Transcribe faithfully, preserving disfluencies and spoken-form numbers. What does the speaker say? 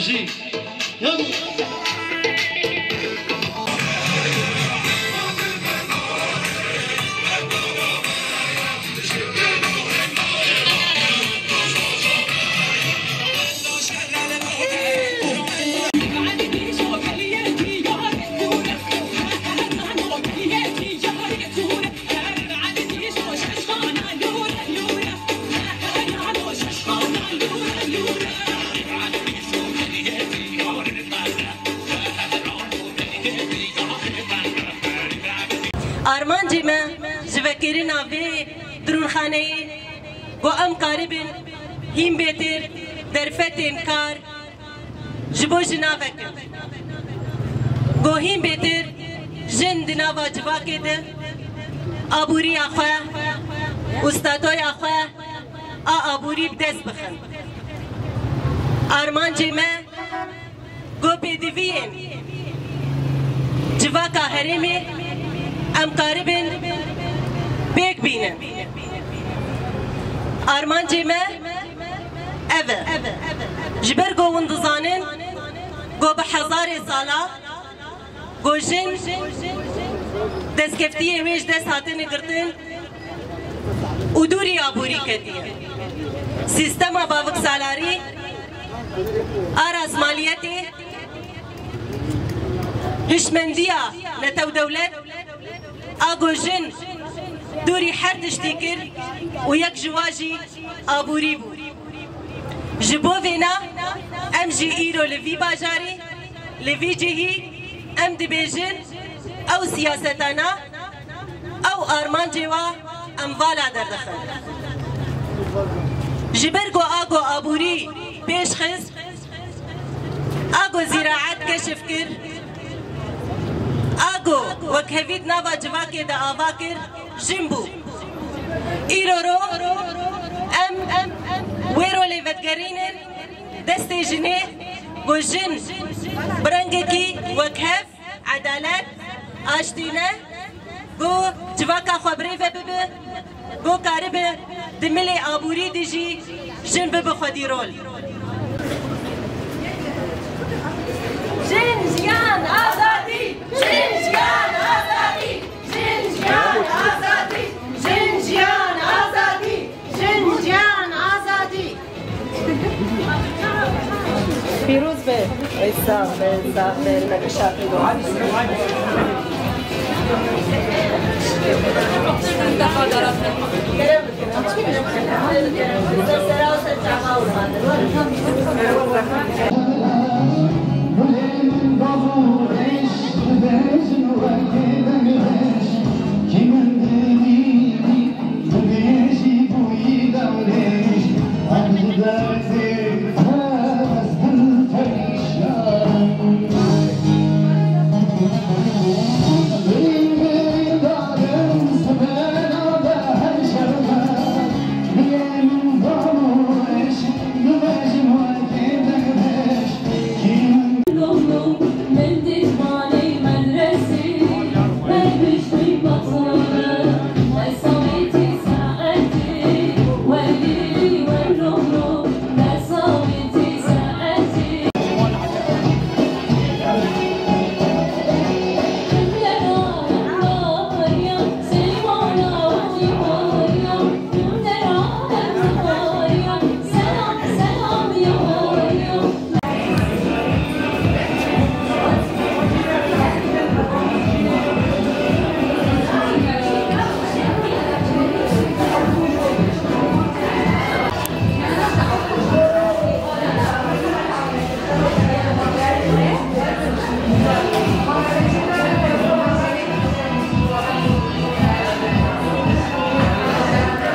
Jî. Armancê me ji vekirina vê dirûnxaneyê, ku em karibin hîn bêtir derfetên kar ji bo jina vekin. Ku hîn bêtir jin di nava civakê de aboriya xwe û statoya xwe a aborî bi dest bixin. Armancê me ku pêdiviyên civaka herêmê em karibin pêk bînin. Armancê me ev e. Ji ber ku hûn dizanin ku bi hezarê sala ku jin destkeftiyê wê ji dest hatine girtin û dûrî aborî ketiye. Sîstema baviksalarî a rasmaliyetê, hişmendiya netewdewlet a ku jin dûrî her tiştî kir û yek ji wa jî aborî bû. Ji bo vêna em jî îro li vî bajarî, li vî cihî em dibêjin ew siyasetana, ew armancê wa em vala derdixin. Ji ber ku a ku aborî pêş xist, a ku zîraet keşif kir, a ku wekhevî di nava civakê de ava kir, jin bû. Îro ro em wê rolê vedigerînin destê jinê ku jin bi rengekî wekhev, edalet, aştî ne, ku civaka xwe birêve bibe, ku karibe di milê aborî de jî jin bibe xwedî rol. Jin, jiyan, azadî! Jin, jiyan, azadî! Jin, jiyan, azadî! Jin, jiyan, azadî! Jin, jiyan, azadî! Pîroz be. Ey, sax be, sax be, me kişa pîroz.